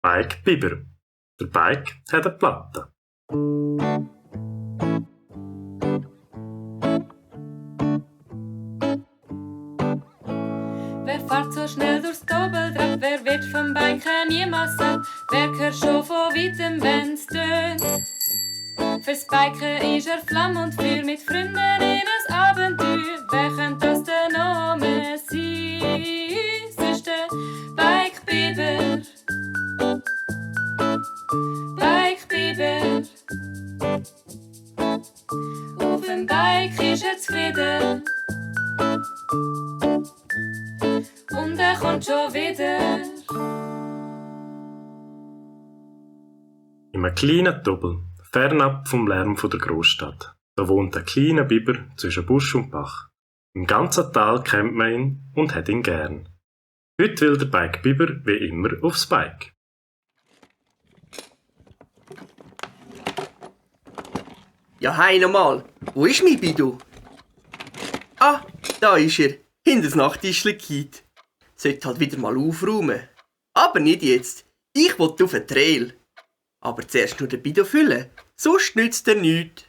Bike Biber. Der Bike hat eine Platte. Wer fährt so schnell durchs Doppeltrakt? Wer wird vom Biken niemals satt? Wer hört schon von weitem, wenn's tönt? Fürs Biken ist Flamm und Feuer, mit Freunden in ein Abenteuer. Wer könnte das denn noch mehr sein? Es ist der Bike Biber. Bike Biber. Auf dem Bike ist zufrieden. Und kommt schon wieder. In einem kleinen Doppel, fernab vom Lärm der Großstadt, da wohnt ein kleiner Biber zwischen Busch und Bach. Im ganzen Tal kennt man ihn und hat ihn gern. Heute will der Bike Biber wie immer aufs Bike. Ja, hi nochmal. Wo ist mein Bidu? Ah, da ist er. Hinter das Nachttischchen gekippt. Sollte halt wieder mal aufräumen. Aber nicht jetzt. Ich will auf den Trail. Aber zuerst nur den Bidu füllen. Sonst nützt er nichts.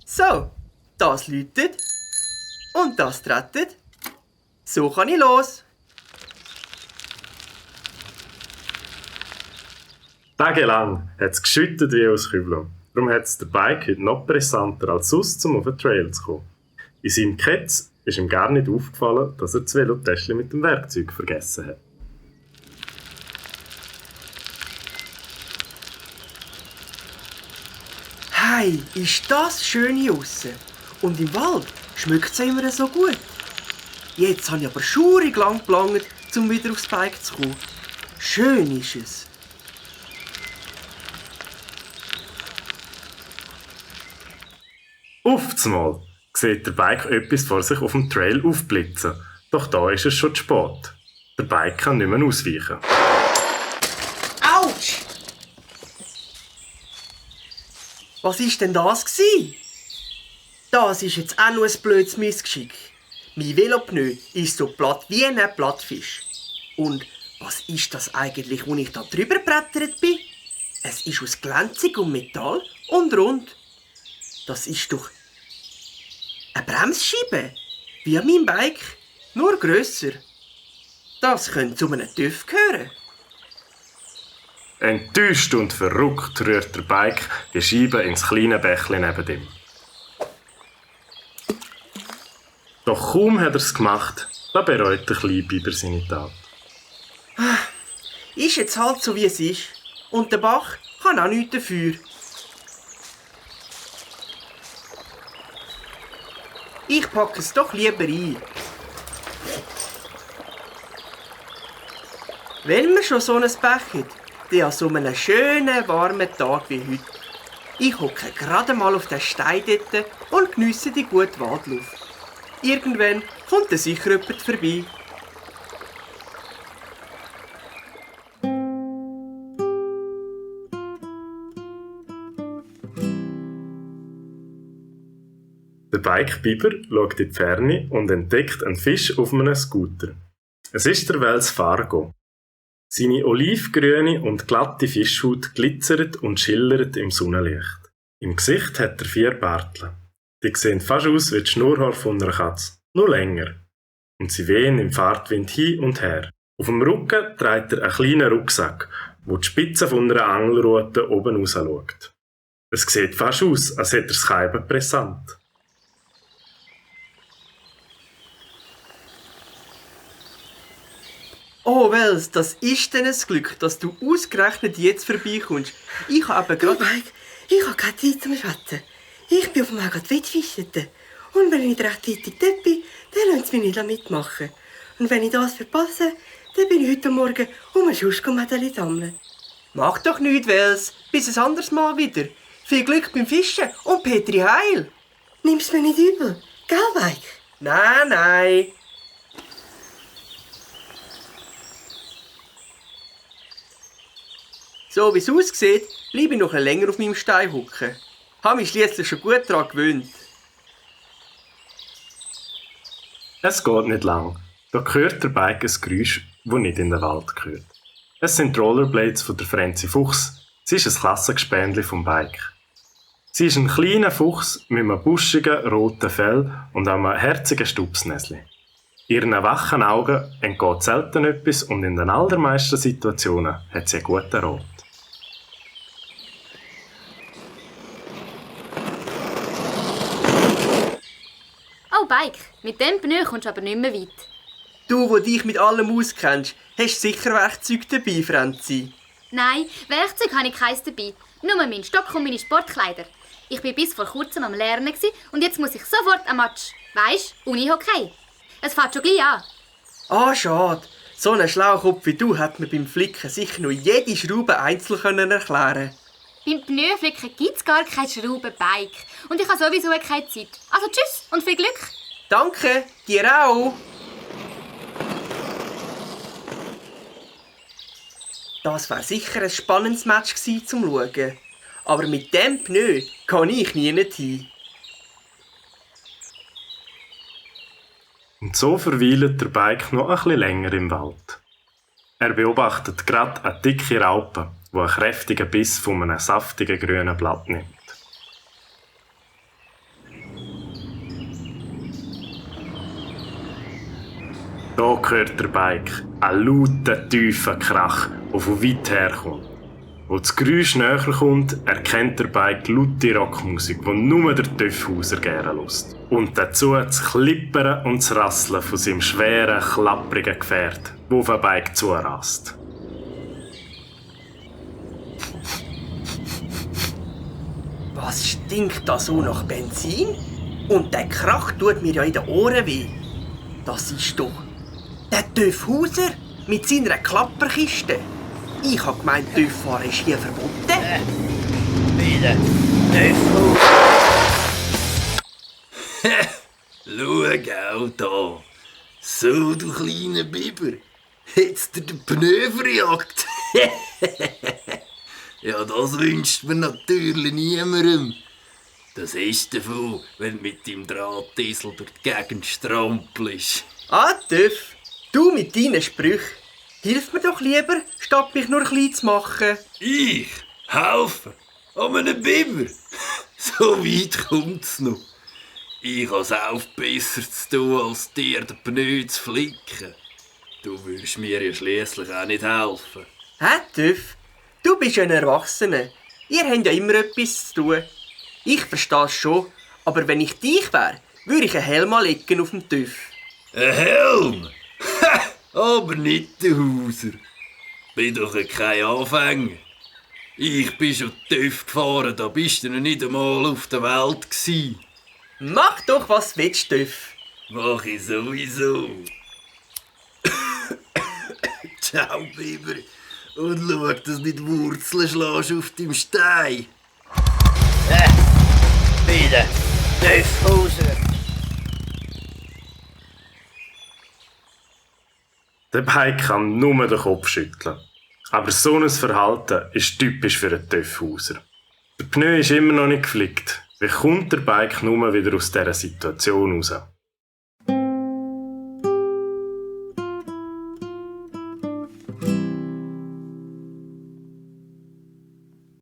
So, das läutet und das trettet. So kann ich los. Tagelang hat es geschüttet wie aus Kübeln. Darum hat es der Bike heute noch brisanter als sonst, um auf den Trail zu kommen. In seinem Ketz ist ihm gar nicht aufgefallen, dass er das Velotäschchen mit dem Werkzeug vergessen hat. Hey, ist das schön hier aussen. Und im Wald schmeckt es immer so gut. Jetzt habe ich aber schurig lang gelangt, um wieder aufs Bike zu kommen. Schön ist es. Aufzumal sieht der Bike etwas vor sich auf dem Trail aufblitzen. Doch da ist es schon zu spät. Der Bike kann nicht mehr ausweichen. Autsch! Was ist denn das gsi? Das ist jetzt auch nur ein blödes Missgeschick. Mein Velopneu ist so platt wie ein Plattfisch. Und was ist das eigentlich, wo ich da drüber brettert bin? Es ist aus glänzigem Metall und rund. Das ist doch eine Bremsscheibe, wie an meinem Bike, nur grösser. Das könnte zu einem TÜV gehören. Enttäuscht und verrückt rührt der Bike die Scheibe ins kleine Bächlein neben ihm. Doch kaum hat er es gemacht, da bereut der kleine Biber seine Tat. Ist jetzt halt so, wie es ist. Und der Bach kann auch nichts dafür. Ich packe es doch lieber ein. Wenn man schon so ein Pech hat, dann an so einem schönen, warmen Tag wie heute. Ich hocke gerade mal auf den Stein dort und geniesse die gute Waldluft. Irgendwann kommt dann sicher jemand vorbei. Der Bike Biber schaut in die Ferne und entdeckt einen Fisch auf einem Scooter. Es ist der Wels Fargo. Seine olivgrüne und glatte Fischhaut glitzert und schillert im Sonnenlicht. Im Gesicht hat er 4 Barteln. Die sehen fast aus wie die Schnurrhaare von einer Katze, nur länger. Und sie wehen im Fahrtwind hin und her. Auf dem Rücken trägt er einen kleinen Rucksack, wo die Spitze von einer Angelrute oben raus schaut. Es sieht fast aus, als hätte er das Keiben brisant. Oh Wels, das ist denn ein Glück, dass du ausgerechnet jetzt vorbeikommst. Ich habe Du, gerade... Mike, ich habe keine Zeit zum Schwätzen. Ich bin auf dem Weg an die Wettfischen. Und wenn ich nicht rechtzeitig dort bin, dann lassen sie mich nicht mitmachen. Und wenn ich das verpasse, dann bin ich heute Morgen ein Schuschko-Mädchen sammeln. Mach doch nichts, Wels. Bis ein anderes Mal wieder. Viel Glück beim Fischen und Petri heil. Nimm's mir nicht übel, gell, Mike? Nein, nein. So wie es aussieht, bleibe ich noch ein länger auf meinem Stein hocken. Habe mich schliesslich schon gut daran gewöhnt. Es geht nicht lang. Da hört der Bike ein Geräusch, das nicht in den Wald gehört. Es sind die Rollerblades von der Franzi Fuchs. Sie ist ein Klassengespendli vom Bike. Sie ist ein kleiner Fuchs mit einem buschigen, roten Fell und einem herzigen Stupsnäsli. Ihren wachen Augen entgeht selten etwas und in den allermeisten Situationen hat sie einen guten Rat. Oh, Bike, mit dem Pneu kommst du aber nicht mehr weit. Du, wo dich mit allem auskennst, hast sicher Werkzeug dabei, Franzi. Nein, Werkzeug habe ich keins dabei. Nur meinen Stock und meine Sportkleider. Ich war bis vor kurzem am Lernen und jetzt muss ich sofort am Matsch. Weisst, Unihockey. Es fängt schon gleich an. Ah, schade. So einen Schlaukopf wie du hat mir beim Flicken sicher noch jede Schraube einzeln erklären. Beim Pneuflicken gibt es gar keine Schraubenbike. Und ich habe sowieso keine Zeit. Also tschüss und viel Glück. Danke, dir auch. Das wäre sicher ein spannendes Match gewesen zum Schauen. Aber mit dem Pneu kann ich nie hin. Und so verweilt der Bike noch ein bisschen länger im Wald. Er beobachtet gerade eine dicke Raupe, die einen kräftigen Biss von einem saftigen grünen Blatt nimmt. Da hört der Bike einen lauten, tiefen Krach, der von weit her kommt. Als das Geräusch näher kommt, erkennt der Bike laute Rockmusik, die nur der Töffhauser gerne lust. Und dazu das Klippern und das Rasseln von seinem schweren, klapprigen Gefährt, das auf den Bike zurast. Was stinkt da so nach Benzin? Und der Krach tut mir ja in den Ohren weh. Das ist doch der Töffhauser mit seiner Klapperkiste. Ich habe gemeint, Töfffahren ist hier verboten. Wieder Töffhauser. Schau auch da. So, du kleiner Biber. Hättest du den Pneu verjagt? Ja, das wünscht man natürlich niemandem. Das ist davon, wenn du mit deinem Drahtesel durch die Gegend strampelst. Ah, Töff, du mit deinen Sprüchen. Hilf mir doch lieber, statt mich nur klein zu machen. Ich? Helfen? An einem Biber? So weit kommt's noch. Ich habe es auch besser zu tun, als dir den Pneu zu flicken. Du würdest mir ja schliesslich auch nicht helfen. Hä, Töff? Du bist ein Erwachsener. Ihr habt ja immer etwas zu tun. Ich verstehe es schon, aber wenn ich dich wäre, würde ich einen Helm anlegen auf dem Töff. Ein Helm? Aber nicht der Hauser. Bin doch kein Anfänger. Ich bin schon TÜV gefahren, da bist du noch nicht einmal auf der Welt gsi. Mach doch, was du willst, Töff. Mach ich sowieso. Ciao, Biber. Und schau, dass du nicht Wurzeln schlägst auf deinem Stein. Wieder Töffhauser. Der Bike kann nur den Kopf schütteln. Aber so ein Verhalten ist typisch für einen Töffhauser. Der Pneu ist immer noch nicht geflickt. Wie kommt der Bike nur wieder aus dieser Situation raus?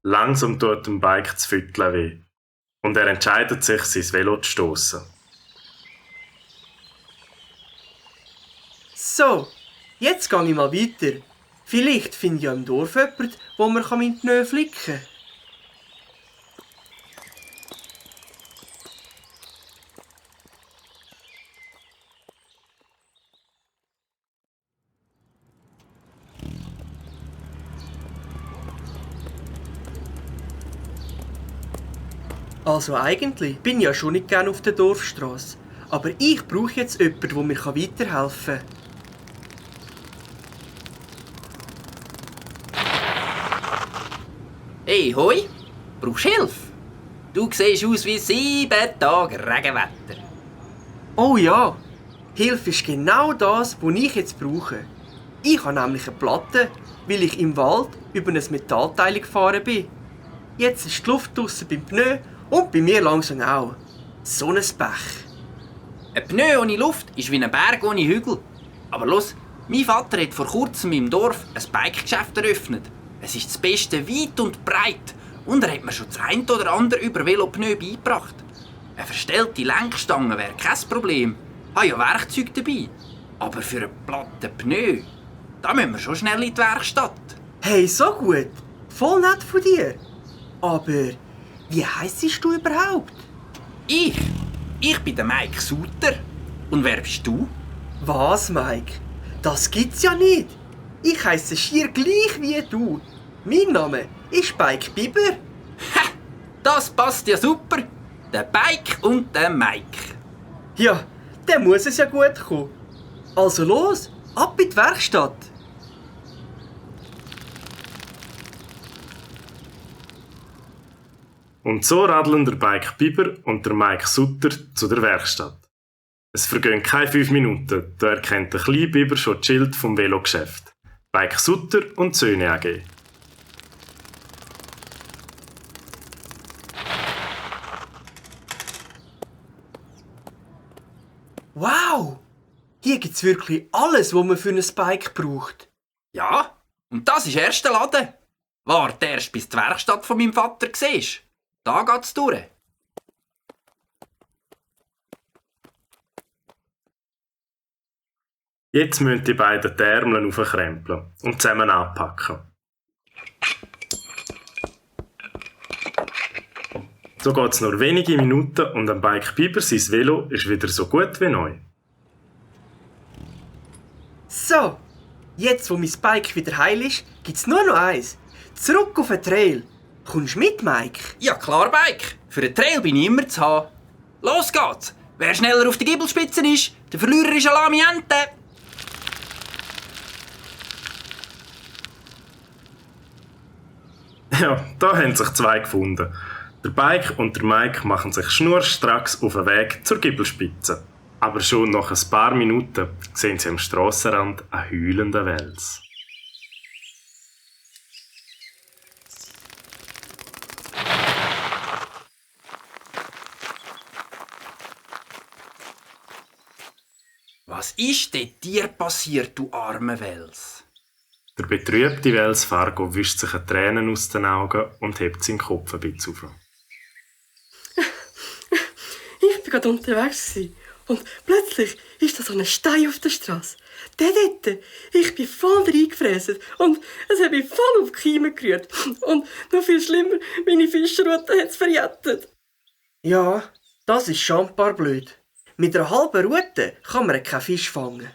Langsam tut dem Bike das Viertel weh. Und er entscheidet sich, sein Velo zu stossen. So, jetzt gehe ich mal weiter. Vielleicht finde ich ja im Dorf jemanden, wo man mit Pneu flicken kann. Also eigentlich bin ich ja schon nicht gerne auf der Dorfstrasse. Aber ich brauche jetzt jemanden, der mir weiterhelfen kann. Hey, hoi, brauchst du Hilfe? Du siehst aus wie 7 Tage Regenwetter. Oh ja, Hilfe ist genau das, was ich jetzt brauche. Ich habe nämlich eine Platte, weil ich im Wald über ein Metallteil gefahren bin. Jetzt ist die Luft draussen beim Pneu und bei mir langsam auch. So ein Pech. Ein Pneu ohne Luft ist wie ein Berg ohne Hügel. Aber los, mein Vater hat vor kurzem im Dorf ein Bikegeschäft eröffnet. Es ist das Beste weit und breit. Und er hat mir schon das eine oder andere über Velopneu beigebracht. Eine verstellte Lenkstange wäre kein Problem. Ich habe ja Werkzeuge dabei. Aber für einen platten Pneu, da müssen wir schon schnell in die Werkstatt. Hey, so gut. Voll nett von dir. Aber wie heissest du überhaupt? Ich bin der Mike Suter. Und wer bist du? Was, Mike? Das gibt's ja nicht. Ich heisse schier gleich wie du. Mein Name ist Bike Biber. Ha! Das passt ja super. Der Bike und der Mike. Ja, dann muss es ja gut kommen. Also los, ab in die Werkstatt. Und so radeln der Bike Biber und der Mike Sutter zu der Werkstatt. Es vergehen keine 5 Minuten, da erkennt der kleine Biber schon das Schild vom Velogeschäft. Bike Sutter und Söhne AG. Wow! Hier gibt's wirklich alles, was man für ein Bike braucht. Ja, und das ist erst der Laden. Warte erst, bis die Werkstatt von meinem Vater siehst. Da geht's durch. Jetzt müssen die beiden die Ärmel aufkrempeln und zusammen anpacken. So geht es nur wenige Minuten und am Bike Biber sein Velo ist wieder so gut wie neu. So, jetzt wo mein Bike wieder heil ist, gibt's nur noch eins. Zurück auf den Trail. Kommst du mit, Mike? Ja klar, Bike. Für den Trail bin ich immer zu haben. Los geht's. Wer schneller auf die Giebelspitze ist, der Verlierer ist Alamiente. Ja, da haben sich zwei gefunden. Der Bike und der Mike machen sich schnurstracks auf den Weg zur Giebelspitze. Aber schon nach ein paar Minuten sehen sie am Strassenrand einen heulenden Wels. Was ist denn dir passiert, du armer Wels? Der betrübte Wels Fargo wischt sich eine Tränen aus den Augen und hebt seinen Kopf ein bisschen auf. Ich war gerade unterwegs und plötzlich ist da so ein Stein auf der Straße. Der dort, ich bin voll reingefräst und es hat mich voll auf die Kiemen gerührt. Und noch viel schlimmer, meine Fischerrute hat es verjettet. Ja, das ist schon ein paar blöd. Mit einer halben Rute kann man keinen Fisch fangen.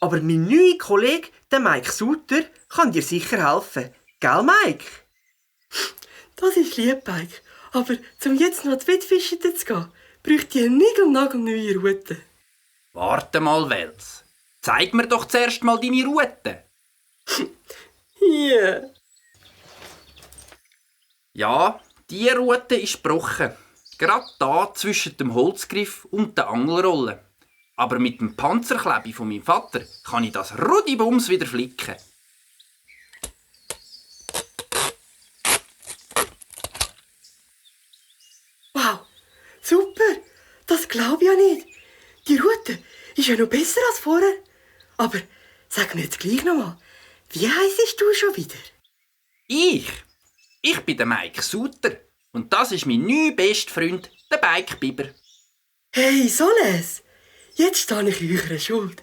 Aber mein neuer Kollege, der Mike Suter, kann dir sicher helfen. Gell, Mike? Das ist lieb, Mike. Aber um jetzt noch zu Wettfischen zu gehen, bräuchte ich eine niegelnagelneue Route. Warte mal, Wels. Zeig mir doch zuerst mal deine Route. Hier. Ja, die Route ist gebrochen. Gerade da zwischen dem Holzgriff und der Angelrolle. Aber mit dem Panzerklebe von meinem Vater kann ich das Rudibums wieder flicken. Wow, super. Das glaube ich ja nicht. Die Route ist ja noch besser als vorher. Aber sag mir jetzt gleich nochmal, wie heisst du schon wieder? Ich bin der Mike Suter. Und das ist mein neuer Bestfreund, der Bike Biber. Hey, Soles! Jetzt stehe ich in eurer Schuld.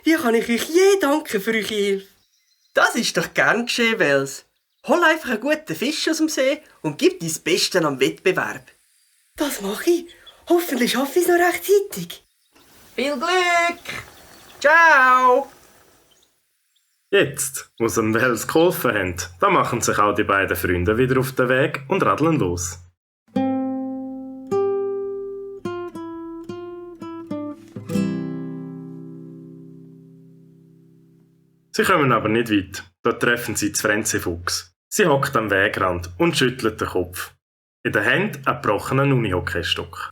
Wie kann ich euch je danken für eure Hilfe? Das ist doch gern geschehen, Wels. Hol einfach einen guten Fisch aus dem See und gib dein Bestes am Wettbewerb. Das mache ich. Hoffentlich schaffe ich es noch rechtzeitig. Viel Glück! Ciao! Jetzt, wo sie dem Wels geholfen haben, da machen sich auch die beiden Freunde wieder auf den Weg und radeln los. Sie kommen aber nicht weit. Da treffen sie die Franzi Fuchs. Sie hockt am Wegrand und schüttelt den Kopf. In der Hand ein gebrochener Unihockeystock.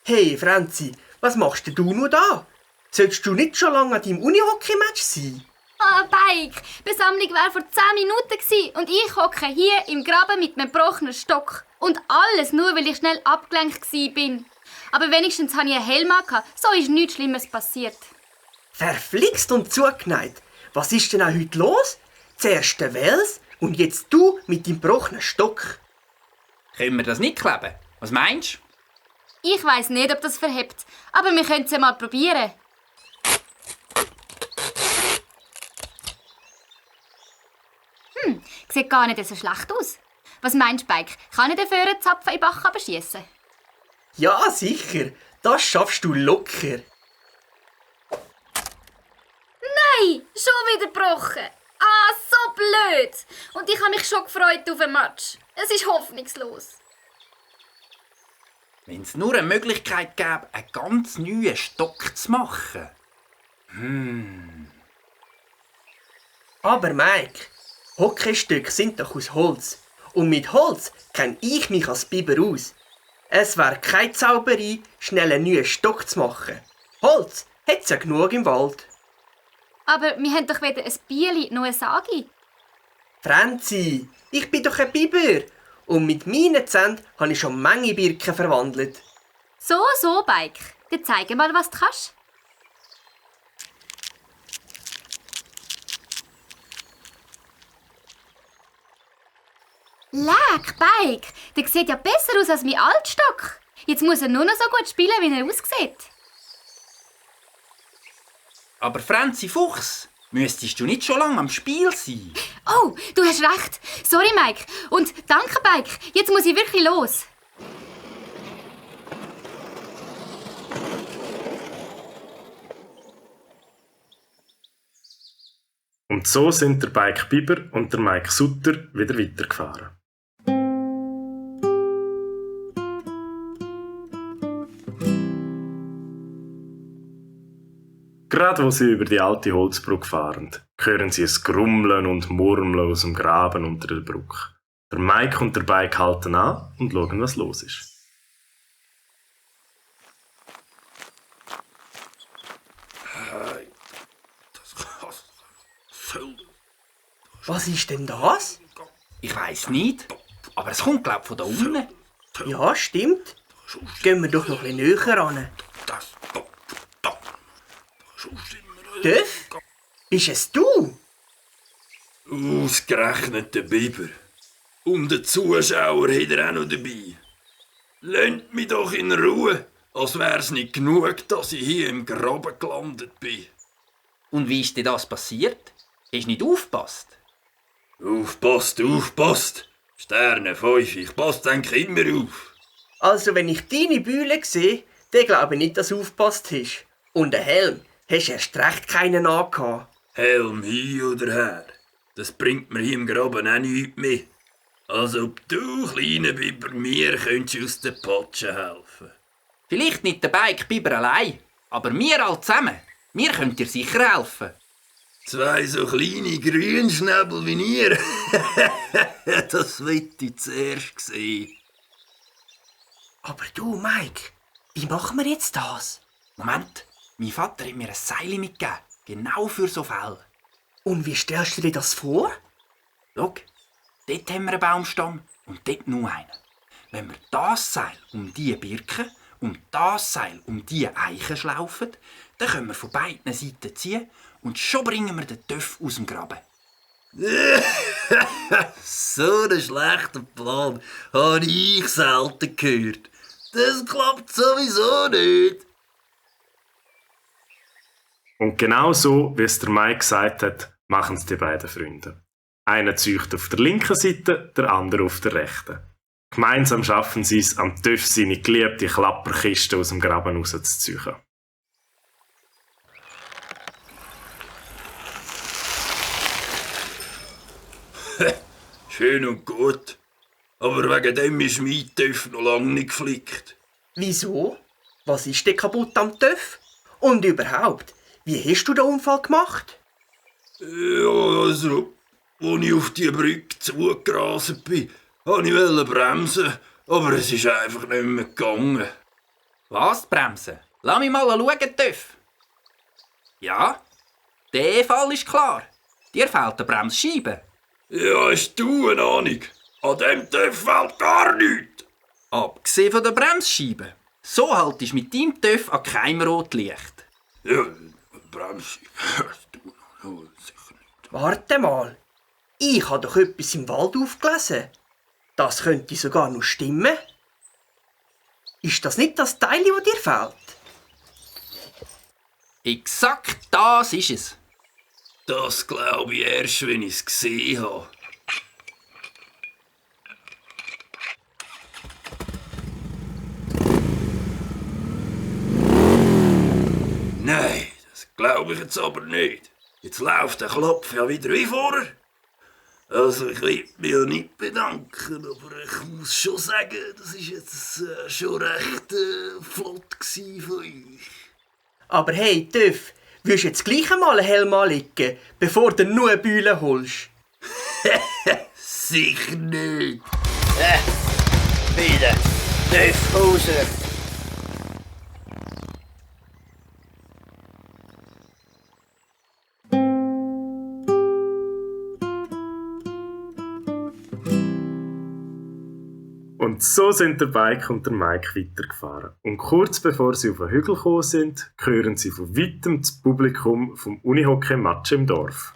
Hey, Franzi, was machst denn du nur da? Sollst du nicht schon lange an deinem Unihockey-Match sein? Ah, Bike, die Besammlung war vor 10 Minuten gewesen und ich hocke hier im Graben mit einem gebrochenen Stock. Und alles nur, weil ich schnell abgelenkt bin. Aber wenigstens hatte ich einen Helm an, so ist nichts Schlimmes passiert. Verflixt und zugeneigt. Was ist denn auch heute los? Zuerst der Wels und jetzt du mit deinem gebrochenen Stock. Können wir das nicht kleben? Was meinst du? Ich weiss nicht, ob das verhebt, aber wir können es ja mal probieren. Sieht gar nicht so schlecht aus. Was meinst du, Bike? Kann ich den Föhrenzapfen in den Bach schiessen? Ja, sicher. Das schaffst du locker. Nein, schon wieder gebrochen. Ah, so blöd. Und ich habe mich schon gefreut auf den Match. Es ist hoffnungslos. Wenn es nur eine Möglichkeit gäbe, einen ganz neuen Stock zu machen. Aber Mike, Hockeystücke sind doch aus Holz. Und mit Holz kenne ich mich als Biber aus. Es wäre keine Zauberei, schnell einen neuen Stock zu machen. Holz hat's ja genug im Wald. Aber wir haben doch weder ein Bieli noch eine Sagi. Franzi, ich bin doch ein Biber. Und mit meinen Zähnen habe ich schon Menge Birken verwandelt. So, Bike. Dann zeig mal, was du kannst. Leck, Bike. Der sieht ja besser aus als mein Altstock. Jetzt muss er nur noch so gut spielen, wie er aussieht. Aber Franzi Fuchs, müsstest du nicht schon lange am Spiel sein? Oh, du hast recht. Sorry, Mike. Und danke, Bike. Jetzt muss ich wirklich los. Und so sind der Bike Biber und der Mike Sutter wieder weitergefahren. Gerade wo sie über die alte Holzbrücke fahren, hören sie ein Grummeln und Murmeln aus dem Graben unter der Brücke. Der Mike und der Bike halten an und schauen, was los ist. Was ist denn das? Ich weiss nicht, aber es kommt, glaub ich, von da unten. Ja, stimmt. Gehen wir doch noch ein bisschen näher ran. Döff? Bist es du? Ausgerechnet der Biber. Und der Zuschauer hat er auch noch dabei. Lasst mich doch in Ruhe, als wär's nicht genug, dass ich hier im Graben gelandet bin. Und wie ist dir das passiert? Hast du nicht aufgepasst? Aufpasst. Sterne 5, ich passe eigentlich immer auf. Also, wenn ich deine Bühle sehe, dann glaube ich nicht, dass du aufgepasst hast. Und den Helm hast du erst recht keinen angehabt. Helm hin oder her, das bringt mir hier im Graben auch nichts mehr. Als ob du, kleiner Biber, mir könntest aus der Patsche helfen. Vielleicht nicht der Bike Biber allein, aber wir alle zusammen. Wir können dir sicher helfen. 2 so kleine Grünschnäbel wie ihr. Das will ich zuerst sehen. Aber du, Mike, wie machen wir jetzt das? Moment, mein Vater hat mir ein Seil mitgegeben. Genau für so Fälle. Und wie stellst du dir das vor? Schau, dort haben wir einen Baumstamm und dort nur einen. Wenn wir das Seil um diese Birke und das Seil um diese Eiche schlaufen, dann können wir von beiden Seiten ziehen und schon bringen wir den Töff aus dem Graben. So einen schlechten Plan habe ich selten gehört. Das klappt sowieso nicht. Und genau so, wie es der Mike gesagt hat, machen es die beiden Freunde. Einer zieht auf der linken Seite, der andere auf der rechten. Gemeinsam schaffen sie es, am Töff seine geliebte Klapperkiste aus dem Graben rauszuziehen. Schön und gut. Aber wegen dem ist mein Töff noch lange nicht geflickt. Wieso? Was ist denn kaputt am Töff? Und überhaupt, wie hast du den Unfall gemacht? Ja, also, als ich auf die Brücke zugerasselt bin, wollte ich bremsen, aber es ist einfach nicht mehr gegangen. Was, bremsen? Lass mich mal schauen, Töff. Ja, der Fall ist klar. dir fehlt eine Bremsscheibe. Ja, hast du eine Ahnung? An dem TÜV fällt gar nichts. Abgesehen von der Bremsscheibe. So haltest du mit deinem TÜV an keinem Rotlicht. Ja, Bremsscheibe. Du, sicher nicht. Warte mal. Ich habe doch etwas im Wald aufgelesen. Das könnte sogar noch stimmen. Ist das nicht das Teil, das dir fehlt? Exakt das ist es. Das glaube ich erst, wenn ich es gesehen habe. Nein, das glaube ich jetzt aber nicht. Jetzt läuft der Klopf ja wieder wie vorher. Also ich will mich ja nicht bedanken, aber ich muss schon sagen, das war jetzt schon recht flott von euch. Aber hey, TÜV, willst du jetzt gleich einmal einen Helm anlegen, bevor du nur eine Bühle holst? Sicher nicht. Wieder. TÜV Hauser. Und so sind der Bike und der Mike weitergefahren. Und kurz bevor sie auf den Hügel gekommen sind, hören sie von weitem das Publikum vom Unihockey-Match im Dorf.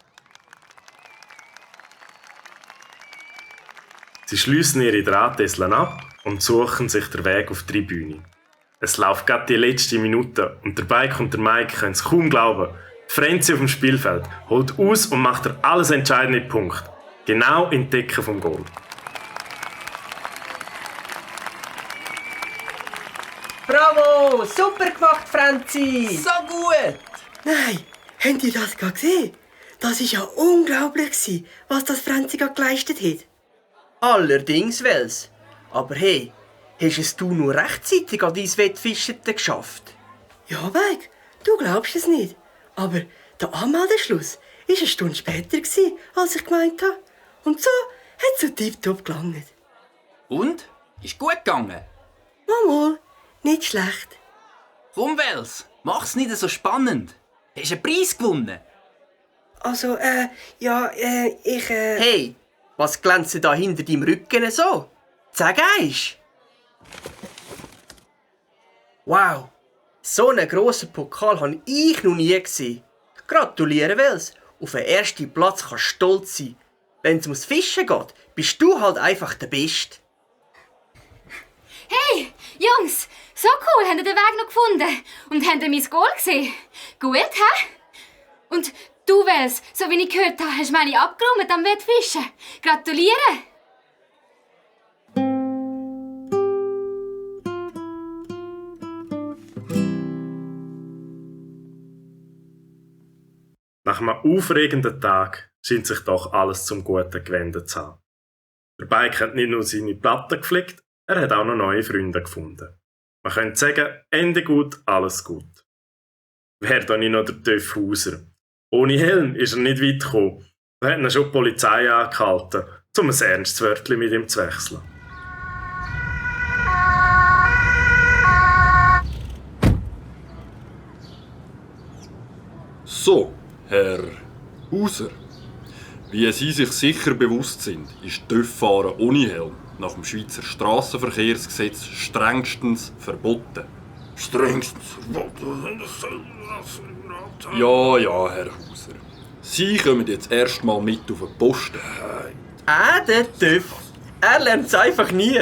Sie schliessen ihre Drahtesseln ab und suchen sich den Weg auf die Tribüne. Es läuft gerade die letzte Minute und der Bike und der Mike können es kaum glauben. Frenzy auf dem Spielfeld holt aus und macht der alles entscheidende Punkt. Genau in die Decke vom Goal. Bravo! Super gemacht, Franzi! So gut! Nein, habt ihr das gerade gesehen? Das war ja unglaublich, was das Franzi gerade geleistet hat. Allerdings, Wels. Aber hey, hast es du nur rechtzeitig an dein Wettfischen geschafft? Ja, Mike, du glaubst es nicht. Aber der Anmeldeschluss war eine Stunde später, als ich gemeint habe. Und so hat es so tipptopp gelangt. Und? Ist gut gegangen? Mal, nicht schlecht. Komm, Wels, mach's nicht so spannend. Hast einen Preis gewonnen. Also, ich. Hey, was glänzt da hinter deinem Rücken so? Sag eins! Wow, so einen grossen Pokal habe ich noch nie gesehen. Gratuliere, Wels. Auf den ersten Platz kannst du stolz sein. Wenn es ums Fischen geht, bist du halt einfach der Beste. Hey, Jungs, so cool, habt ihr den Weg noch gefunden? Und habt ihr mein Goal gesehen? Gut, hä? Und du, Wels, so wie ich gehört habe, hast du meine abgeräumt am Wettfischen. Gratuliere! Nach einem aufregenden Tag scheint sich doch alles zum Guten gewendet zu haben. Der Bike hat nicht nur seine Platten gepflegt, er hat auch noch neue Freunde gefunden. Man könnte sagen, Ende gut, alles gut. Wer da nicht noch der TÜV Hauser? Ohne Helm ist er nicht weit gekommen. Da hat ihn schon die Polizei angehalten, um ein ernstes Wörtchen mit ihm zu wechseln. So, Herr Hauser, wie Sie sich sicher bewusst sind, ist TÜV-Fahren ohne Helm nach dem Schweizer Strassenverkehrsgesetz strengstens verboten. Strengstens verboten. Ja, Herr Hauser. Sie kommen jetzt erstmal mit auf den Posten. Der TÜV. Er lernt es einfach nie.